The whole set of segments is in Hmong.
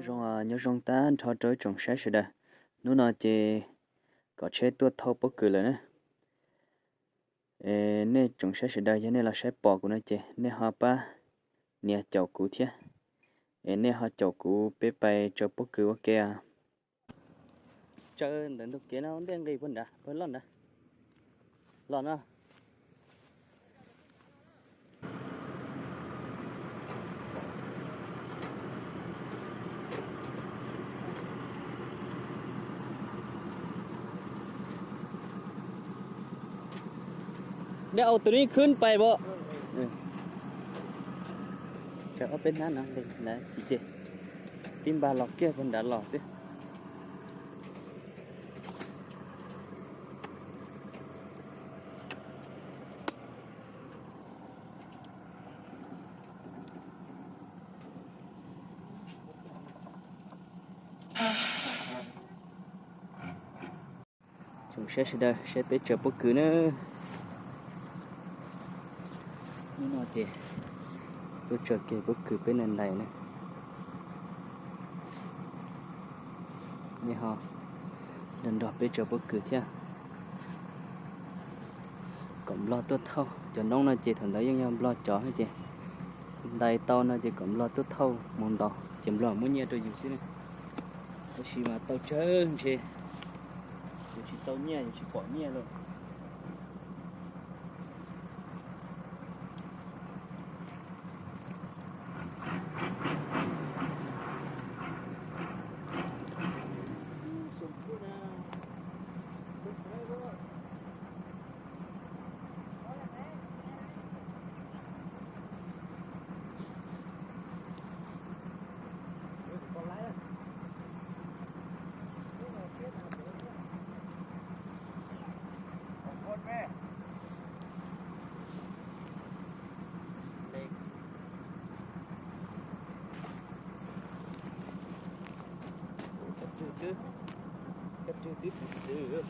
Zoo, nyob zoo tag nrho rau ib tsoom saib sawv daws. Hnub no ces kom tsheb tuaj thauj pob kws lawm na. Nej tsoom saib sawv daws, yog nej los saib pom kuv no ces nej ho pab nias caum kuv thiab, es nej ho caum kuv peb pais tsaws pob kws ua ke. Tsaws ntawm ntug kev no ntej nqis puag nrad, puag loj nrad los no. Dej au tus nib khwb pais bo. Tsawg ob peb hnab no, tib npag los kiag puag nrad los xwb. Tsoom saib sawv daws, saib peb tsaws pob kws na. Hnub no ces tuaj tsaws kiag pob kws peb ntais ntais na. Nej ho nrog nrog peb tsaws pob kws thiab. Kom nplog tuaj thauj, cov noob no ces thaum ntawd yeej yog nplog cov ces ntais tau no ces kom nplog tuaj thauj mus ntaus ces nplog muab nyiaj rau yus xwb ne. Tab sis mas tau tsawg ntshe yus tsis tau nyiaj, yus tsis pom nyiaj lawm. Kab rwg twb xwm xwm.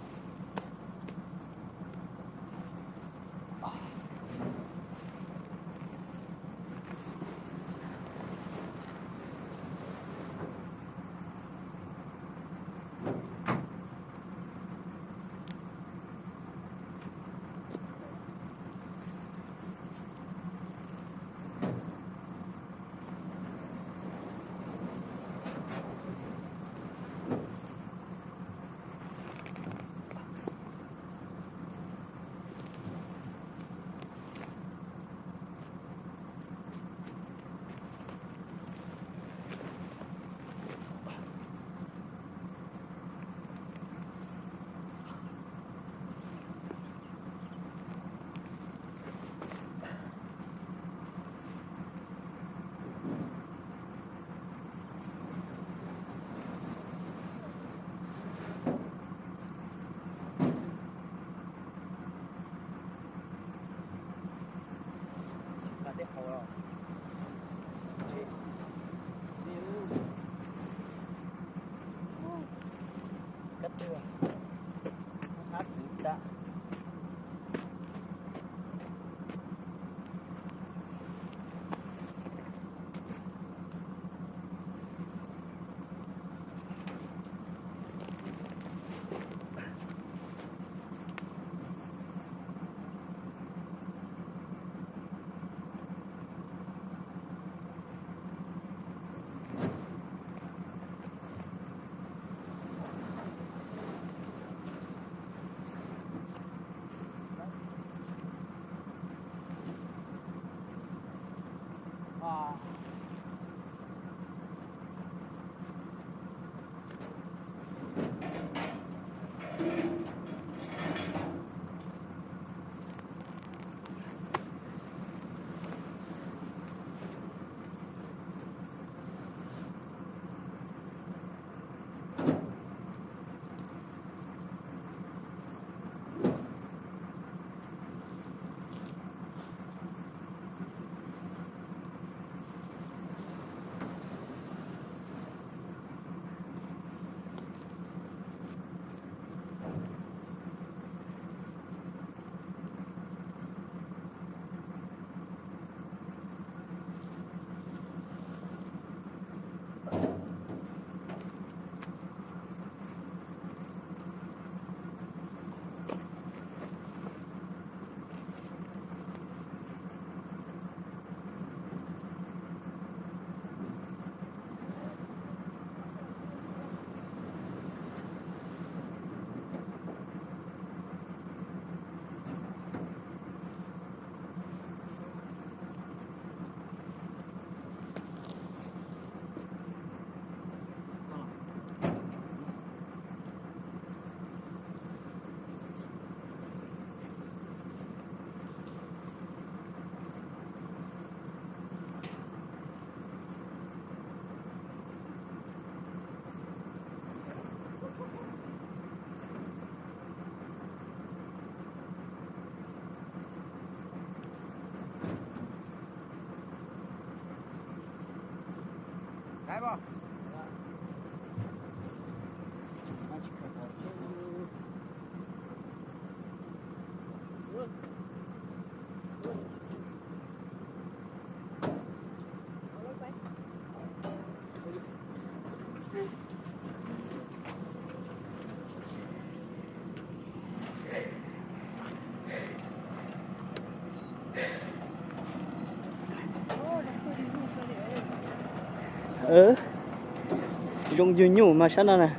Zoo yug nyuj mas sab no na.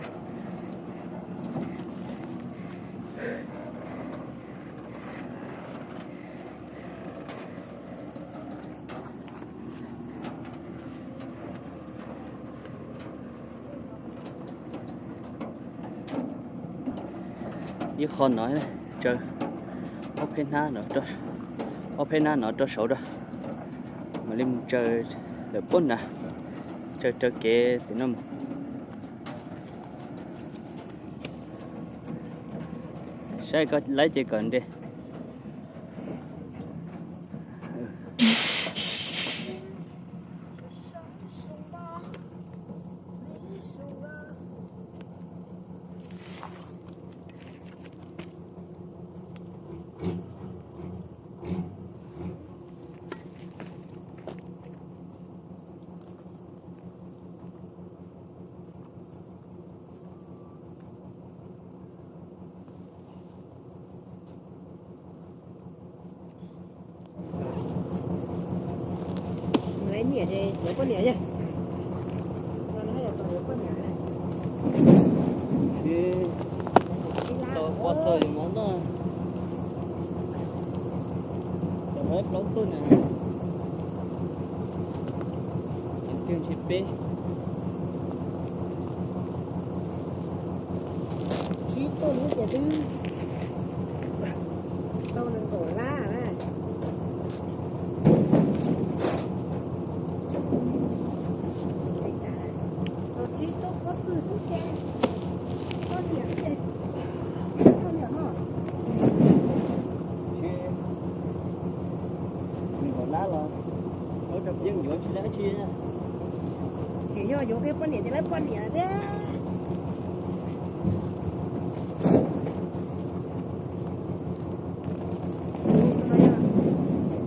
Ib qho no, tsaws ob peb hnab no, ob peb hnab no rau saud rau, mam li mus tsaws lawm pob nav, tsaws raws kev tim no mus. Saib koj laib ces kom nres. Lawv niam ces yuav poj niam. Txog pom txog yuav mov noj. Cov plaub tug na, tiag ntshe peb, tsib tug ces twb tau nees nkaum lab na. Tsib tug pob tw xwb ces poj niam ces poj niam no. Nees nkaum lab los yeej yuav tsis lab tsi. Ces yog yuav poj niam ces lawv poj niam thiab.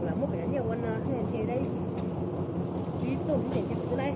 Lam muab cov nyiaj ua no, tsib tug ces kuv twb lab.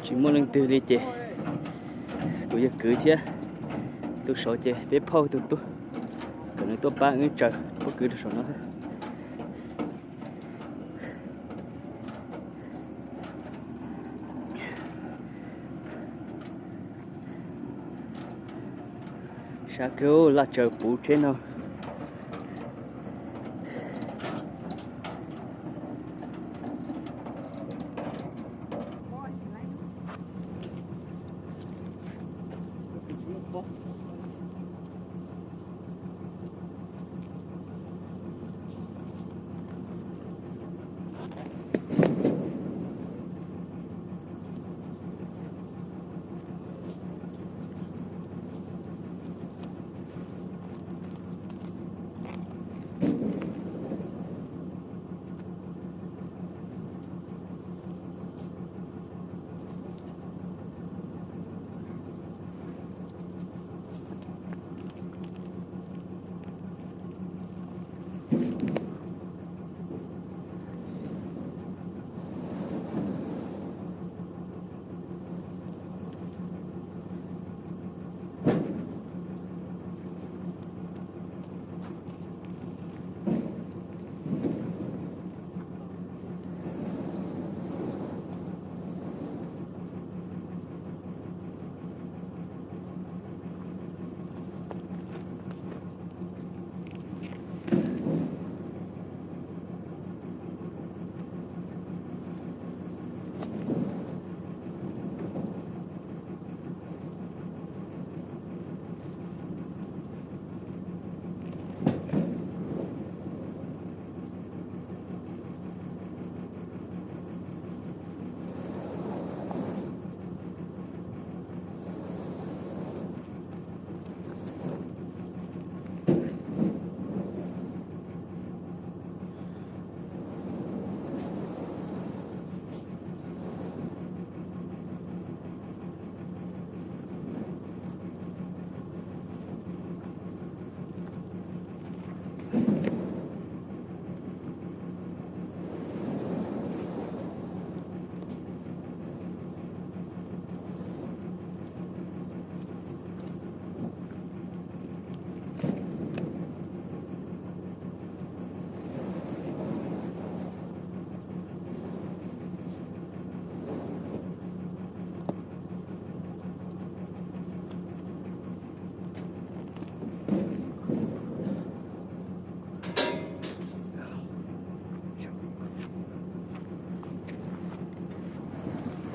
Tsis muaj leej twg li ces kuv yog kwv thiab. Tus saud ces peb phauj tus tub, kom nws tuaj pab wb tsaws pob kws rau saum no xwb. Sab kawg, laj tsaws puv tsheb no.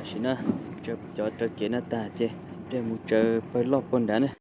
Tam sim no cov raws kev no tag ces peb mus tsaws pawg loj puag nrad na.